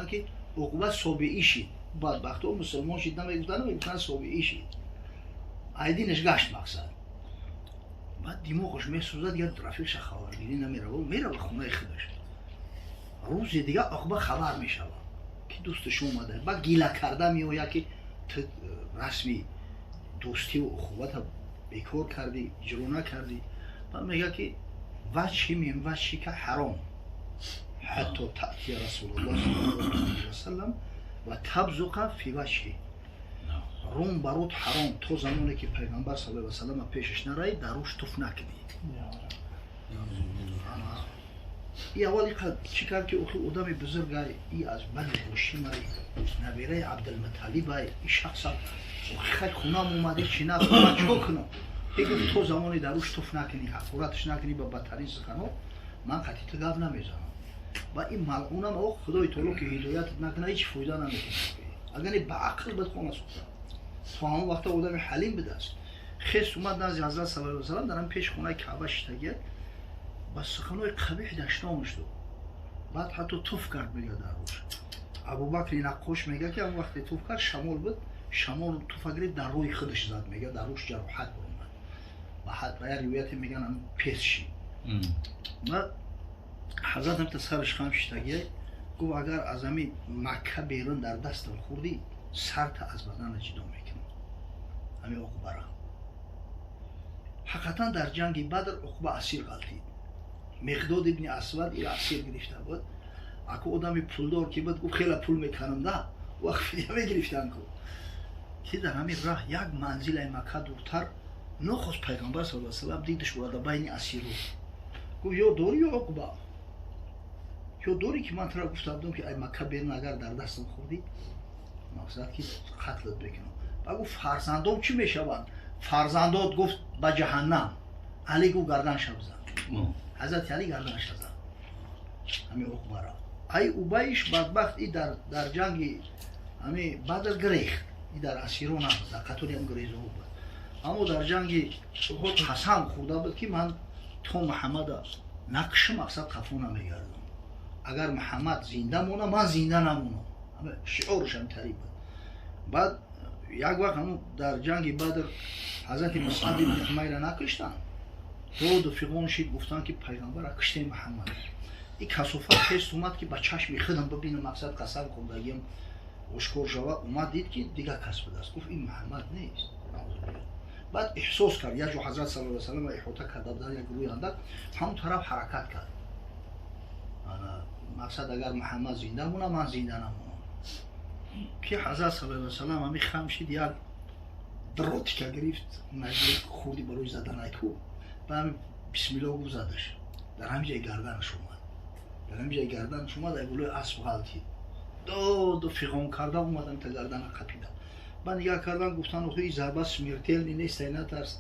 Мегуфтанд, ки Уқба собиӣ шид. Бадбахто мусулмон шид намегуфтанд, мегуфтанд собиӣ шид, айдинаш гашт. Мақсад, баъд димоғаш месӯзад, дигар рафиқша хабаргирӣ намерава, мерава хонаи худаш. Рӯзи дигар Уқба хабар мешавад, ки дӯсташ омада, баъд гила карда меояд, ки ту расми дӯстиву ухуввата бекор кардӣ, иҷро накардӣ. Баъд мегӯяд, ки وجهي من وجهك حرام حتى تأتي رسول الله صلى الله عليه وسلم وتبزق في وجهه. Рум ба рут ҳаром, то замоне ки Пайғамбар صلى الله وسلم пешаш нараи, дар рӯш туф накунӣ. И аввал чӣ кард, ки охи одами бузургай, и аз Бани Ҳошимай, набираи Абдулмуталибай, и шахса охи хай хунам омади, чи на, ман чикор кунам? Гуфт, то замоне дар рӯш туф накунӣ, ҳақораташ накунӣ ба бадтарин суханҳо, ман қатъи ту гап намезанам. Ва ин малъунам, о Худои таоло, ки ҳидоятат накуна, ҳеҷ фоида намекунад. Агар ба ақл бад хона сохта, то ҳамон вақта одами ҳалим будааст. Хес омад назди Ҳазрат صلى الله وسلم, дар ҳам пеши хонаи Каъба шитагия, ба суханҳои қабеҳ дашномаш дод, баъд ҳатто туф кард, мега, дар рӯш. Абубакри Наққош мега, ки ҳамон вақте туф кард, шамол буд, шамол туфа гирифт, дар рӯи худаш зад, мега, дар рӯш ҷароҳат баромад. Ба як ривояте меган, ам пес шид. Баъд Ҳазрат ҳамта сараш хам шитагия, гуфт, агар аз ҳами Макка берун дар дастам хӯрдӣ, сарта аз бадана ҷидо мекунам. Ҳами Уқбара ҳақиқатан дар ҷанги Бадр Уқба асир ғалтид. Миқдод ибни Асвад ира асир гирифта буд. Аку одами пулдор ки буд, гуфт, хела пул меканам, да вақт фидя мегирифтан ку, ки дар ҳамин раҳ як манзилаи Макка дуртар нохост Пайғамбар صلى الله وسلم дидаш ӯ байни асиру, гуфт, ё дорӣ, ё Уқба, ё дорӣ, ки ман тура гуфта будам, ки ай Макка берун агар дар дастам хӯрдӣ, мақсад, ки қатлат мекунам. Ба гуфт, фарзандом чӣ мешаванд? Фарзандот, гуфт, ба ҷаҳаннам. Али гуфт, гарданша бизан. Ҳазрати Али гарданша зад ҳами Уқбара. Ай Убайш бадбахт и дар ҷанги ҳами Бадр гирехт, и дар асиро набуд, дар қатори ҳам гирезоҳо буд. Аммо дар ҷанги Уҳуд қасам хӯрда буд, ки ман то Муҳаммада накушам, мақсад, қафо намегардам. Агар Муҳаммад зинда мона, ман зинда намонам. Шиораш ҳамтари буд. Баъд як вақт ҳамун дар ҷанги Бадр ҳазрати Мусъаб ибни Умайра накуштанд, доду фиғон шид, гуфтанд, ки Пайғамбара куштем, Муҳаммад. И касофат хест омад, ки ба чашми худам бибинам, мақсад, қасам хӯрдагиам ошкор шава. Омад, дид, ки дигар кас будааст, гуфт, ин Муҳаммад нест. Баъд эҳсос кард, як ҷо Ҳазрат صلى الله وسلم иҳота карда будан як гурӯҳи андак, ҳамон тараф ҳаракат кард. Мақсад, агар Муҳаммад зинда монам, ман зинда намонам. Ки Ҳазрат صلى الله وسلم ҳами хам шид, як дротика гирифт, хурди барои заданайку, ба ҳами бисмилло гуфт, задаш, дар ҳамин ҷои гарданаш омад, дар ҳамин ҷои гарданаш омад, ай болои асп ғалтид, доду фиғон карда омадам, та гардана қапида. Ба нигаҳ кардан, гуфтан, охи, зарба смертельный нест, ай натарс.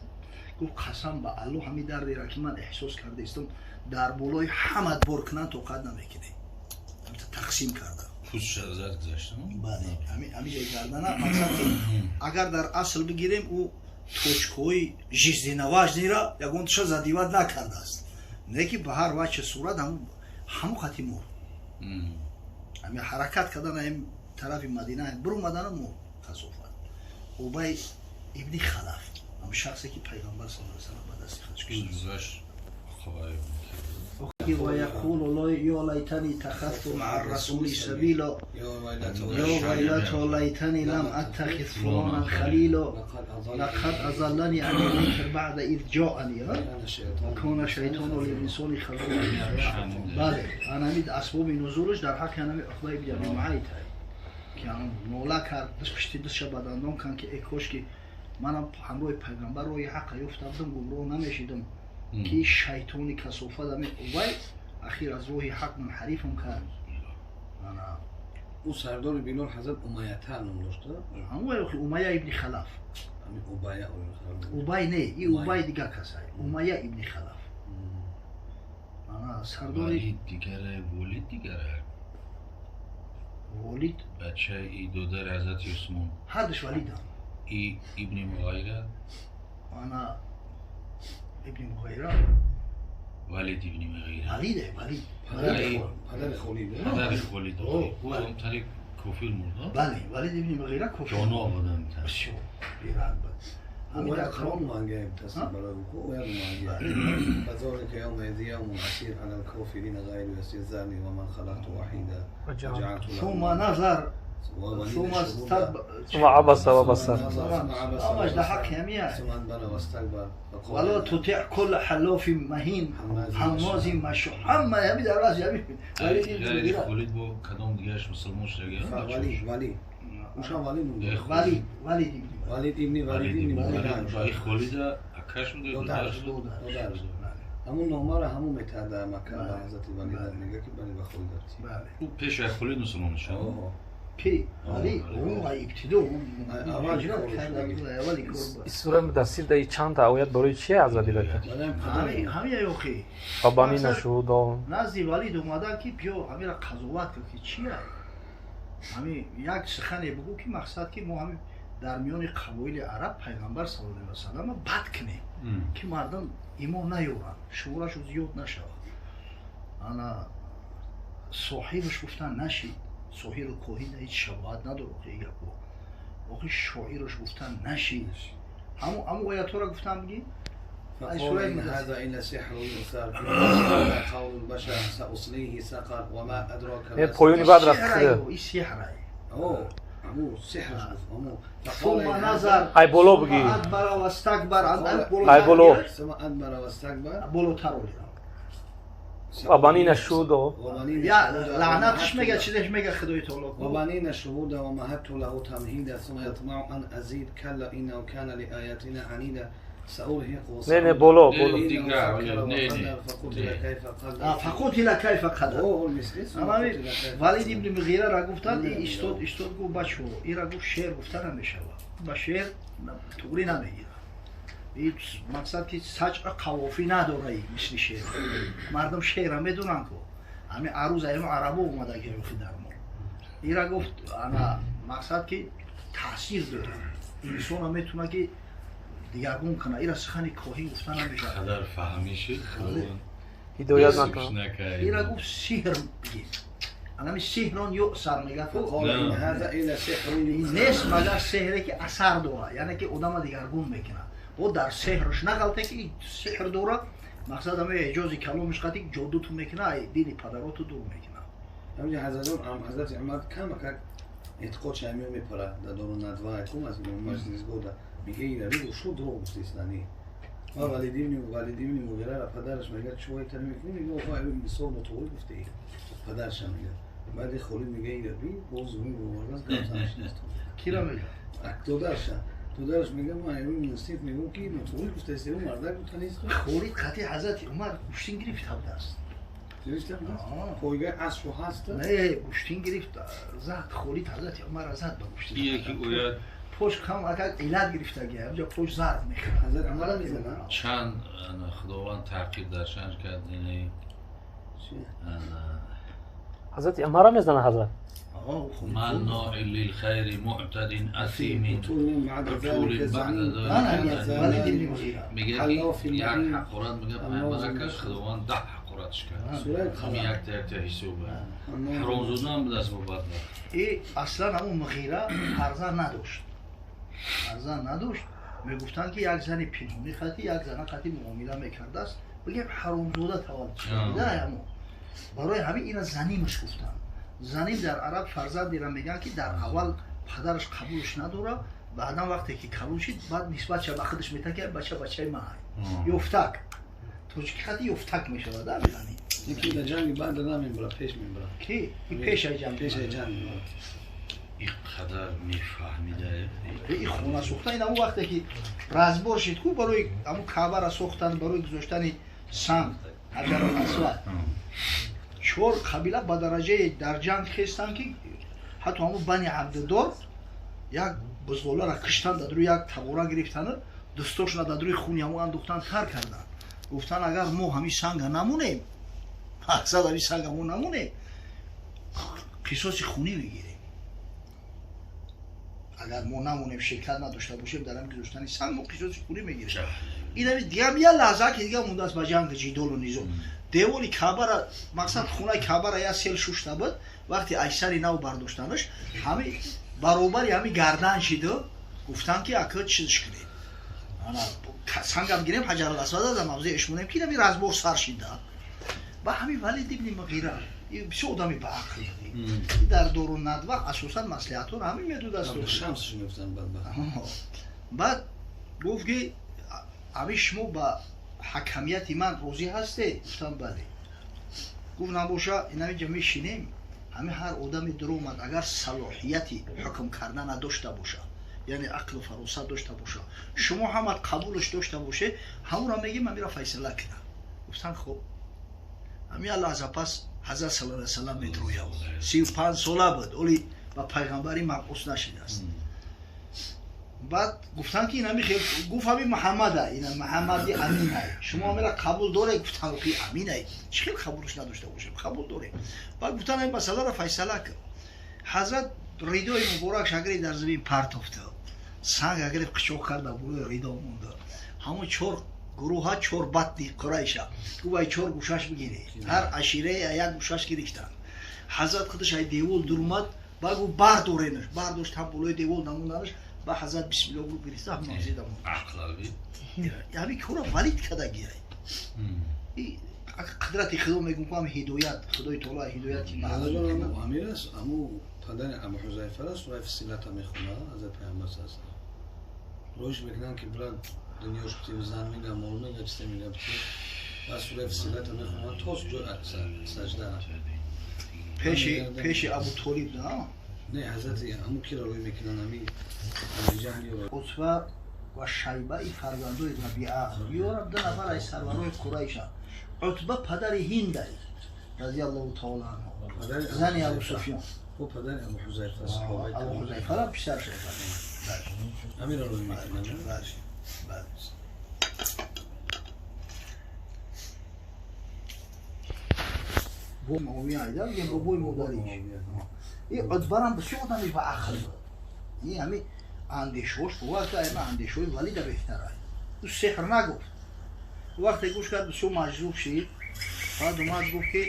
Гуфт, қасам ба Аллоҳ, ҳамин дардера ки ман эҳсос кардаистам, дар болои ҳамат бор кунан, тоқат намекунӣ. Тақсим карда. Бале, ҳамин ҷои гардана. Мақсад, ки агар дар асл бигирем, ӯ точка ҳои жизненно важный ра ягонташа задевать накардааст, не ки ба ҳар вачҳи сурат ҳамун хати мурд. Ҳами ҳаракат кардан ҳам тарафи Мадина бурумадана мурд касофат. Убай ибни Халаф, ҳам шахсе ки Пайғамбар صلى الله وسلم ба дасти худаш кушт. ويقول يا ليتني اتخذت مع الرسول سبيلا يا ويلتى ليتني لم اتخذ فلانا خليلا لقد اضلني عن الذكر بعد اذ جاءني وكان الشيطان للانسان خذولا. бале, анамид асбоби нузулаш дар ҳаққи анами Уқба ибни Аби Муайт, ки нола кард, пишти дастша ба дандон кан, ки э кош ки манам ҳамроҳи Пайғамбар роҳи ҳаққа ёфта будам, гумроҳ намешидам, ки шайтони касофат ами Убай ахир аз роҳи ҳақ мунҳарифам кард. Ӯ сардори Билол ҳазрат Умайята ном дошта. Ҳамон Умая ибни Халаф. Убай не, и Убай дигар касай, Умая ибни Халаф сардори. Дигаре, Волид дигаре. Волид. Бачаи додари ҳазрати Усмон. Ҳардуш Валидам. И ибни Муғайра. Ана ибни Муғайра. Валид ибни Муғира. Валид, Валид. Падари Холид. Падари Холид. Ӯ тари кофир мурд. Бале, Валид ибни Муғира кофир. Ҷоно будан. Бисёр бераҳм буд. ҳамин дар Қуръон муангия таслим барои ӯ оят муангия. فذلك يومئذ يوم عسير على الكافرين غير يسير ذرني ومن خلقت وحيدا وجعلت له ثم نظر ثم استدبر ثم عبس وبصر آمش در حق همیه ثم أدبر واستكبر ولا تطع كل حلاف مهين هماز مشاء همه همی در راز همی غیر خالد با کدام دیگرش مسلمان شده؟ ولی ولی اوشم ولی مونده. ولی ولید ولید ابن ولید ابن ولی خالد اکش بوده دادرش دادرش همون نامه رو همون میتر در مکه به حضرت ولید میگه که بلی به خالد بله او پیش از خالد مسلمان شد. کی ولی اون ابتدا اول اولی сура мудассир дар чанд оят барои чие ҳазрат ибраҳим? ҳамин ёхи ва шуҳудо назди Валид омада ки биё ҳамира қазоват кун ки чия ҳамин як сухане бугӯ ки мақсад ки мо ҳамин дар миёни қабоили араб пайғамбар саллаллоҳу алайҳи васаллама бад кунем ки мардум имон наёранд, шуморашу зиёд нашавад. Ана соҳибаш гуфтан нашид, соҳиру коҳин ҳеҷ шабоҳат надорад охи гапо. Охи шоираш гуфтан нашид. Ҳамун оятҳоро гуфтан бигӣ. فقال إن هذا إلا سحر يؤثر قول البشر سأصليه سقر وما أدراك ما پایونی بعد رفت ای سحر او همو سحر همو ثم نظر ای بالا بگی ادبر واستكبر ای بالا ثم ادبر واستكبر بالاتر اولیدم و بنین شهودا یا لعنتش میگه چیزش میگه خدای تعالی و بنین شهودا و مهدت له تمهیدا ثم يطمع ان ازيد كلا انه كان لآياتنا عنيدا نه نه بالا بالا نه فقتل کیف قدر. ولید ابن مغیره را گفتند استاد استاد گفت بچو این را گفت شعر گفته نمیشود، با شعر توری نمیگیره. این مقصد که سجع قوافی نداره مثل شعر. مردم شعر میدونن که همین عروض علم عربو اومده که در ما این را گفت انا مقصد که تاثیر داره، انسان میتونه که دیگرگون کنه. ایرا سخنی کوهی گفتن نمیشه. قدر فهمی شد هدایت نکنه. ایرا گفت سحر بگید. انمی سحران یؤثر میگه نیست مگر سحری که اثر داره، یعنی که آدم دیگرگون میکنه. او در سحرش نغلطه که سحر داره، مقصد همه اعجاز کلامش قطعی جادو تو میکنه، دین پدراتو دور میکنه. همین حضرت عمر کم کم اعتقاد شمیو میپره در دارو ندوه کم از مجلس گوده میگه این رو شو دروغ گفته. و ولید ابن مغیره را پدرش میگه چوی تر میکنی؟ میگه آقا این مثال متولی گفته ای. پدرش هم میگه. بعد خالد میگه این رو باز زمین آورد از گفتنش نیست. کی را میگه؟ داداش داداش میگه من این نصیحت میگم که متولی گفته است، اون مرد گفته نیست. خالد قطعی حضرت عمر گوشتین گرفت دست. گرفت دست؟ پایگاه اصل هست؟ نه گوشتین گرفت زد خالد حضرت عمر زد با گوشتین. یکی گوید پشت کم اگر علت گرفتگی همجا پشت ضرب میخوره. حضرت عمر میزنه. چند خداوند تعقیب در شأن کرد. یعنی حضرت عمر میزنه حضرت. من ناع للخیر معتد اثیم عتل بعد ذلك زنیم. میگه یک حقارت میگه پیامبر کش خداوند 10 حقارتش کرد. همین یک تا یک تا حسابه. حرامزاده هم به دست بابت. ای اصلا همون مغیره فرزند نداشت. فرزند نداشت. میگفتن که یک زن پنهونی خطی یک زن خطی معامله میکرده است، بگیم حرامزاده تولد شده. همون برای همین اینا زنیمش گفتن. زنیم در عرب فرزندی را میگن که در اول پدرش قبولش نداره، بعدا وقتی که کلون شد بعد نسبت به خودش میته که بچه بچه من یفتک тоҷики хати ёфтак мешавад да бизани. Яки дар ҷанги баъд намебара, пеш мебара. Ки? И пешаи ҷанг. Пешаи ҷанг мебара. Ин қадар мефаҳмида. И хона сохта ин ҳамон вақте ки разбор шид ку барои ҳамон каъбара сохтан, барои гузоштани санг ҳаҷарул асвад. Чор қабила ба дараҷаи дар ҷанг хестанд ки ҳатто ҳамон бани Абдудор як бузғоларо киштанд, дар рӯи як табора гирифтанд, дӯстошона дар рӯи хуни ҳамон андохтан тар карданд. Гуфтан агар мо ҳамин санга намонем, мақсад ҳамин санга мо намонем, қисоси хунӣ мегирем. Агар мо намонем, ширкат надошта бошем дар ҳамин гузоштани санг, мо қисоси хунӣ мегирем. Инами дигам я лаҳза ки дига мондааст ба ҷанги ҷидолу низом. Деволи Каъбара, мақсад хонаи Каъбара я сел шушта буд, вақте айсари нав бардоштанаш, ҳами баробари ҳами гардан шиду гуфтанд ки ака чизш кунем. Ана сангам гирем Ҳаҷарул Асвад аз мавзеъ ишмонем ки инами разбор сар шида. Ба ҳами Валид ибни Муғира бисёр одами баақл буд. Дар Дору Надва асосан маслиҳатҳоро ҳамин медодааст. Шамсш мегуфтанд бадбахт. Баъд гуфт ки ҳамин шумо ба ҳакамияти ман розӣ ҳастед? Гуфтам бале. Гуфт набоша инамиҷа мешинем, ҳамин ҳар одаме дуромад агар салоҳияти ҳукм кардан надошта бошад, яъне ақлу фаросат дошта бошад, шумо ҳамат қабулш дошта бошед, ҳамонро мегем ҳамира файсала кунам. Гуфтанд хоб. Ҳамин лаҳза пас ҳазрат саллаллоҳу алайҳи васаллам медрояд. 35 сола буд, оли ба пайғамбарӣ мабъус нашидааст. Баъд гуфтанд ки инами хел гуфт ҳамин Муҳаммада, ина Муҳаммади Аминай. Шумо ҳамира қабул доред? Гуфтанд ки Аминай. Чӣ хел қабулш надошта бошем? Қабул дорем. Баъд гуфтанд ин масъаларо файсала кун. Ҳазрат ридои муборак шагири дар замин партофта. Санг агирифт қичоқ карда болои ридо монда. Ҳамон чор гурӯҳа чор батни Қурайша. Гуфт ай чор гӯшаш бигиред. Ҳар аширае як гӯшаш гирифтанд. Ҳазрат худаш ай девол дурумад, баъд гуфт бардоренаш. Бардошт ҳам болои девол намонданаш. Ба ҳазрат бисмиллоҳ гуфт гирифта ҳам мавзеъ дамонд. Ақлави. Ҳамин кора валид када гирай. Қудрати Худо мегӯм ҳам ҳидоят, Худои таоло ҳидояти маҳзун. Амир аст, аму падари Абу Ҳузайфа аст, сураи Фусилата мехонад, ҳазрат Паёмбар саллаллоҳу алайҳи васаллам. Роиш мекунанд ки брат дунёш битим, зан мега, мол мега, чизе мега битим. Баъд сураи Фусилата мехонад то ҷои сажда. Пеши Абу Толиб, да? Не, ҳазрати аму киро рӯй мекунанд ҳами ҷанги Утба ва Шайбаи фарзандои Рабиа. Ёрам ду нафар аз сарварои Қурайша. Утба падари Ҳиндай разияллоҳу таоло анҳу. Зани Абу Суфён. Ӯ падари Абу Ҳузайфа, саҳобаи Абу Ҳузайфара писар шуд. Амиро рӯй мекунанд. Бале. Бале. Бо Муовия айда, мегӯям бобои модариш. Ин Утбарам бисёр одами ба ақл буд. Ин ҳами андешҳош бовар ка ама андешҳои Валида беҳтар аст. Ӯ сеҳр нагуфт. Вақте гӯш кард бисёр маҷзуб шид. Баъд омад гуфт ки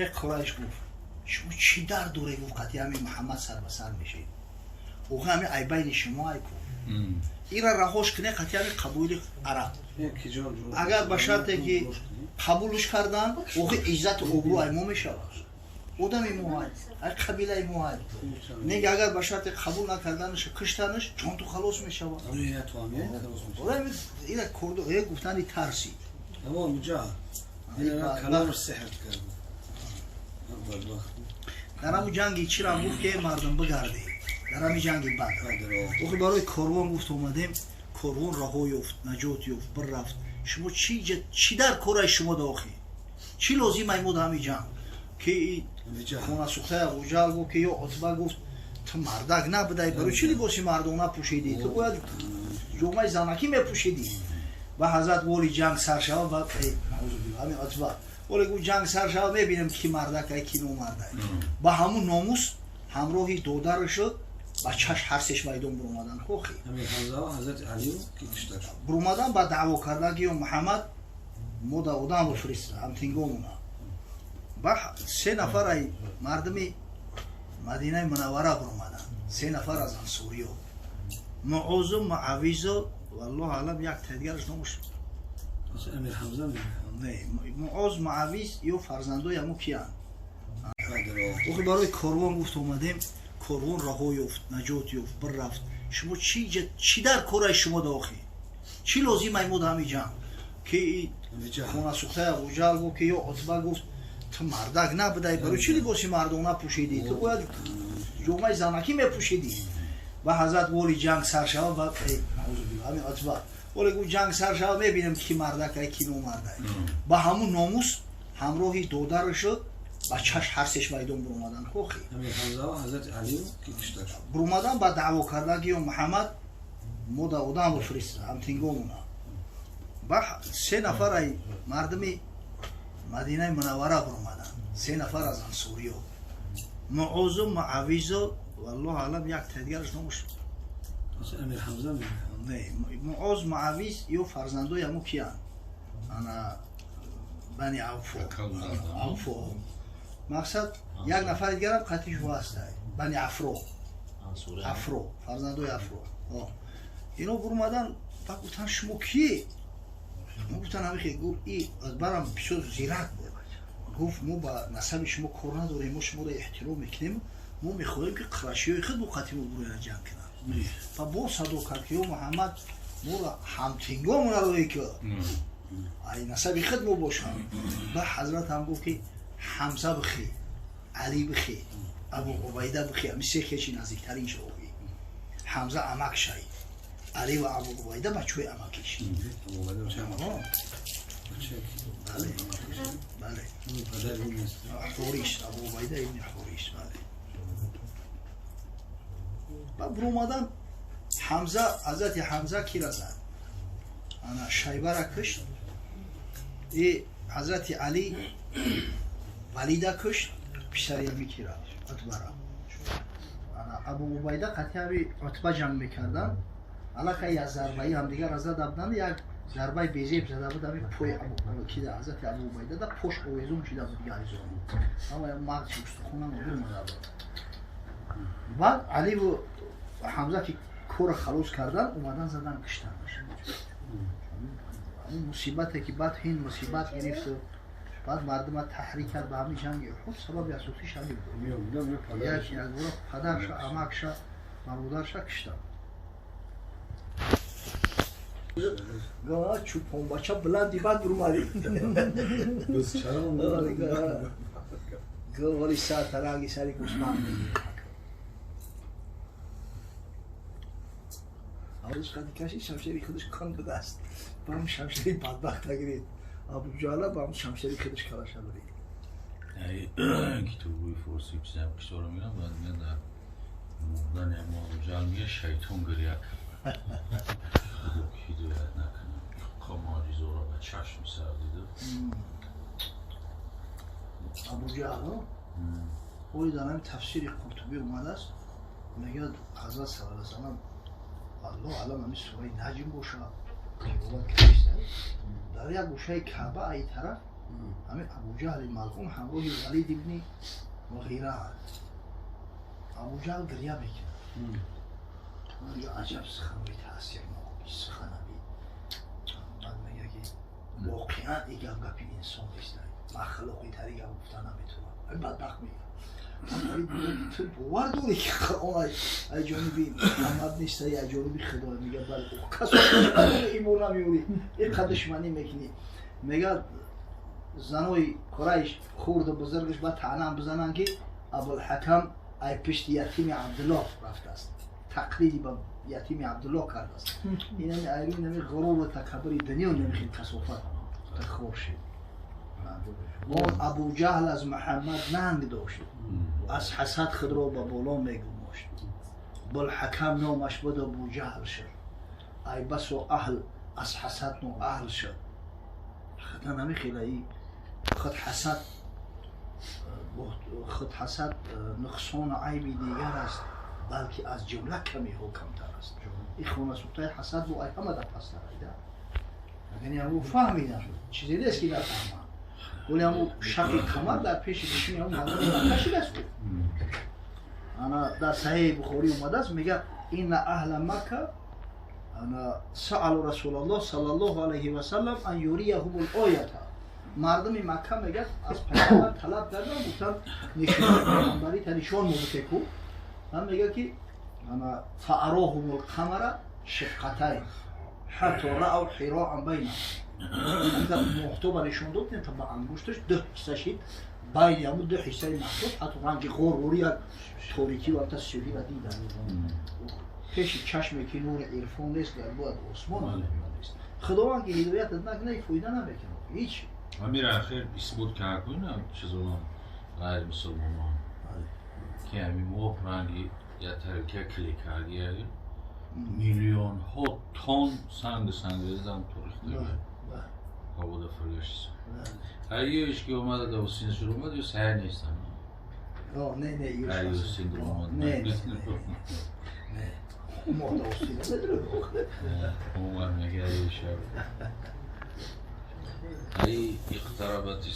э Қурайш гуфт шумо чӣ дард доред гуфт қатъи ҳамин Муҳаммад сар ба сар мешед. Охи ҳамин айбайни шумо ай ку. Ира раҳош кунед қатъи ҳамин қабули араб. Агар ба шарте ки қабулш карданд, охи иззату обрӯ ай мо мешавад. Одами мо ай, ай қабилаи мо ай. Нега агар ба шарте қабул накарданаш, киштанаш, ҷонту халос мешавад. Ира курду гуфтани тарси. Дар ҳамун ҷанги чирам гуфт ки мардум бигардед. Дар ҳамин ҷанги Бадр. Охи барои корвон гуфт омадем, корвон раҳо ёфт, наҷот ёфт, бирафт. Шумо чӣ дар кораи шумо да охи? Чӣ лозим ай мо да ҳамин ҷанг? Ки хонасӯхтаи Абуҷаҳл гуфт ки ё Утба гуфт ту мардак набудай, барои чӣ либоси мардона пӯшидӣ? Ту бояд ҷомаи занакӣ мепӯшидӣ. Ба ҳазрат воли ҷанг сар шава, баъд наузубилла ҳамин Утба воле гуфт ҷанг сар шава, мебинем ки мардак ай ки номардай. Ба ҳамун номус ҳамроҳи додарашо бачаш ҳар сеш майдон буромаданд. Охи буромадан ба даъво кардан ки ё Муҳаммад мо да одам бифирист ҳамтингомона. Ба се нафар ай мардуми Мадинаи Мунаввара буромаданд. Се нафар аз ансориё. Муозу, Муавизу, валлоҳу аълам як та дигараш номуш Амир Ҳамза не, Муоз, Муавиз ё фарзандои ҳамун киянд. Охи барои корвон гуфт омадем, корвон раҳо ёфт, наҷот ёфт, бирафт. Шумо чӣ дар кораи шумо да охи? Чӣ лозим ай мо да ҳамин ҷанг? Ки хонасӯхтаи Абуҷаҳл гуфт ки ё Утба гуфт ту мардак набудай, барои чӣ либоси мардона пӯшидӣ? Ту бояд ҷомаи занакӣ мепӯшидӣ. Ба ҳазрат воли ҷанг сар шава, баъд наузубилла ҳамин Утба воле гуфт ҷанг сар шава, мебинем ки мардак ай ки номардай. Ба ҳамун номус ҳамроҳи додарашо бачаш ҳар сеш майдон буромаданд. Охи буромадан ба даъво кардан ки ё Муҳаммад мо да одам бифирист ҳамтингомона. Ба се нафар ай мардуми Мадинаи Мунаввара буромаданд. Се нафар аз ансориё. Муозу, Муавизу, валлоҳу аълам як та дигараш номуш Амир Ҳамза не, Муоз, Муавиз ё фарзандои ҳамо киянд? Ана Бани Авфо. Авфо. Мақсад як нафари дигарам қатиш ҳастай. Бани Афро. Афро, фарзандои Афро. Ино бурмадан, баъд гуфтан шумо кие? Мо гуфтан ҳамихе гуфт и барам бисёр зирак буд. Гуфт мо ба насаби шумо кор надорем, мо шуморо эҳтиром мекунем, мо мехоҳем ки қурашиёи худ бо қати мо буроянд ҷанг кунанд. Ва боз садо кард ки ё Муҳаммад, моро ҳамтингому надорем ки ай насаби худ мо бошам. Ба ҳазрат ҳам гуфт ки Ҳамза бихе, Али бихе, Абу Убайда бихе, ҳами се хеши наздиктарин шоҳӣ. Ҳамза амак шай, Али ва Абу Убайда бачаҳои амакиш. Бале, бале. Ҳорис, Абу Убайда ибни Ҳорис, бале. Ба буромадан Ҳамза, ҳазрати Ҳамза кира зад? Ана Шайбара кушт. И ҳазрати Али Валида кушт, писари ҳами кира, Утбара. Ана Абу Убайда қатъи ҳами Утба ҷанг мекарданд. Аллакай як зарбаи ҳамдигарро зада буданд, як зарбаи безеб зада буд ҳами пои кида ҳазрати Абу Убайда да пош овезон шида буд гаризон. Ама мағзи устухонам бурмада буд. Баъд Аливу Ҳамза ки корро халос кардан, омадан задан киштанаш. Ҳамин мусибате ки баъд ҳинд мусибат гирифту баъд мардума таҳрик кард ба ҳамин ҷанги Уҳуд, сабаби асосиш ҳамин буд. Як якбора падарша, амакша, бародарша киштанд. Чӯпонбача баланди баъд бурмадӣ. Вали сар таранги сари гӯсфанд мегирад. Аввалиш қади кашид, шамшери худаш кун будааст. Ба ҳам шамшери бадбахта гирифт. Абуҷаҳла ба ҳам шамшери худаш калаша бурид. Китобҳои форсӣ чизам кишторо мегӯям, баъд мегӯянд дар мурдани ҳамо Абуҷаҳл мегӯяд шайтон гиря кард. Худо ки ҳидоят накунад. Муъҷизаро ба чашми сар дида. Абуҷаҳл ои дар ҳамин тафсири Қуртубӣ омадааст, мегӯяд ҳазрат саллаллоҳу алайҳи васаллам аллоҳ алам ҳамин сураи Наҷм бошад, ривоят кардааст. Дар як гӯшаи Каъба ай тараф ҳамин Абуҷаҳли малъун ҳамроҳи Валид ибни Муғира аст. Абуҷаҳл гиря мекунад. Мегӯяд аҷаб суханҳои таъсирнок, суханаби. Баъд мегӯяд ки воқеан ин гап гапи инсон нест, махлуқи тари гап гуфта наметавонад. Ҳамин бадбахт мегӯяд. Ту бовар дорӣ ки Қуръон аз ҷониби Муҳаммад нест, аз ҷониби Худо? Мегӯяд бале. Кас имон намеёрӣ, ин қадр душманӣ мекунӣ. Мегӯяд занои Қурайш хурду бузургаш ба таънам бизананд ки Абулҳакам ай пишти ятими Абдуллоҳ рафтааст, тақлиди ба ятими Абдуллоҳ кардааст. Инами айрӯи нами ғуруру такаббури дунё намехел касофат хор шид. Он Абуҷаҳл аз Муҳаммад нанг дошт, аз ҳасад худро ба боло мегумошт. Булҳакам номаш буд Абуҷаҳл шуд, ай басо аҳл аз ҳасад ноаҳл шуд. Ҳақиқатан намехелаи худ ҳасад, худ ҳасад нуқсону айби дигар аст, балки аз ҷумла камиҳо камтар аст. Ин хонасӯхтаи ҳасад бо ай ҳама дар пастар айда. Яъне ҳамун фаҳмидам, чизе нест ки нафаҳмам. Вале ҳамун шақи қамар дар пеши чишми ҳамун мардум накашидааст. Ана дар Саҳеҳи Бухорӣ омадааст, мегӯяд инна аҳла Макка ана саалу Расулаллоҳ саллаллоҳу алайҳи васаллам ан юрияҳумул оята. Мардуми Макка мегӯяд аз пайғамбар талаб карданд, гуфтанд нишони пайғамбарита нишон мо бите ку. Ҳам мегӯяд ки ана фаароҳумул қамара шиққатайн ҳатто раав ҳироан байнаҳум. Моҳтоба нишон дод, то ба ангушташ ду ҳисса шид, байни ҳамун ду ҳиссаи маҳтоб ҳатто ранги ғорғори як торикӣ ва ҳатто сиёҳиро диданд. Пеши чашме ки нури ирфон нест, дар бояд осмон нест. Худованд ки ҳидоятат накунад, фоида намекунад ҳеҷ. Амир ахир исбот кард кунад чизонам ғайримусулмонон ки ҳамин моҳ ранги як тарика кликарди миллионҳо тонн сангу сангрезам торихта ҳавода фургашиса. Ҳайёиш ки омада да син шур омад, ё сая нестам. Не, не, ҳайё синдром омад. Не, не. Моҳ да остина медурад. Умар мега шаб. Ай иқтарабати.